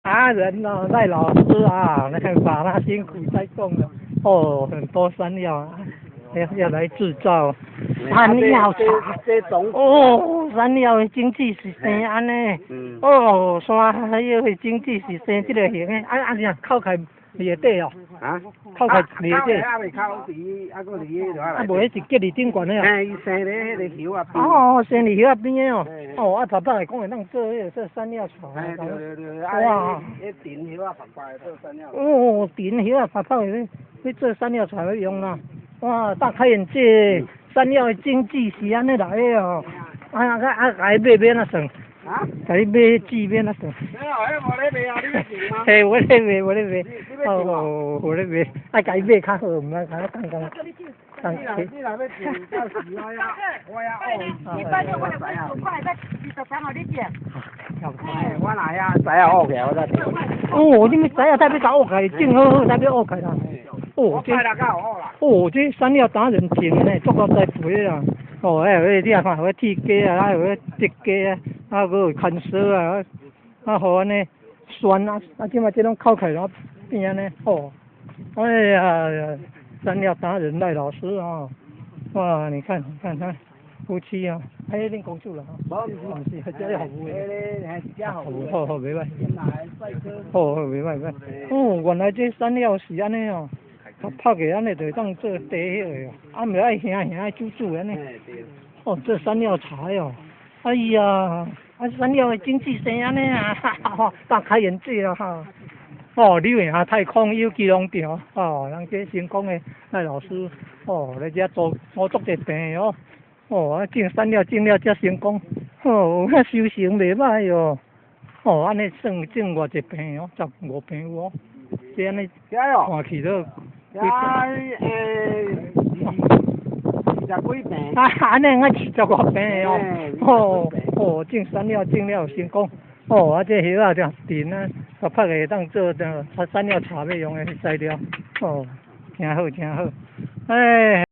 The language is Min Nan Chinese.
達人哦，賴老師啊，那個把他辛苦栽種了，哦，很多山藥啊，要來製造山藥茶。這種哦，山藥的種子是生按呢。哦，山藥的種子是生這個形的，啊啊，啥扣開內底哦。啊？扣開內底。啊未扣佇，啊閣佇彼個啊，無彼是隔離頂懸的哦。嘿，伊生咧彼個葉仔邊。哦，生佇葉仔邊的哦。哦，啊，爸爸會講會當做彼個做山藥茶。嘿，對對對，哇！彼藤葉仔白白做山藥。哦，藤葉仔白白的，欲做山藥茶欲用啦。哇，大開眼界！山藥的種子是按呢來的哦。啊啊啊！共伊買欲按怎算？啊？共你買籽欲按怎算？沒有，彼無咧賣啊！你欲種嗎？嘿，我咧賣，我咧賣。哦，我咧賣，愛共伊買較好，毋通共我當當。你若你若欲種，到時我遐我遐學。禮拜六我來買九塊，欲20張予你種。我若遐知影學起來，我才種。哦，你欲知影，才欲共學起來，種好好才欲學起來。哦，這哦，這山藥達人種的呢，足夠栽培的啦。哦，彼個你若看，有鐵雞啊，還有彼竹雞啊，啊，閣有牽絲啊，啊，予按呢酸啊，啊，這擺這攏扣起來變按呢，哦，哎呀，山藥達人賴老師啊，哇，你看，你看他夫妻啊，哎，恁公厝啦，無，毋是，是這服務的，這服務，好好袂䆀，好好袂䆀袂䆀，哦，原來這山藥是按呢哦。拍過按呢就會當做茶彼個哦，啊，毋愛兄兄愛煮煮按呢。哦，做山藥茶哦，哎呀，啊山藥的種子生按呢啊，哈哈，大開眼界了哈。哦，柳營太空有機農場，哦，人這成功的賴老師，哦，來遮做做足濟坪哦，哦，啊種山藥種了遮成功，哦，啊收成袂䆀哦，哦，按呢算種偌濟坪哦，15坪有哦，這按呢看去都。啊，20幾坪。啊，按呢愛20外坪哦，哦哦，種山藥種了成功，哦，啊這葉仔就甜啊，煞拍會當做山藥茶欲用的材料，哦，誠好誠好，哎。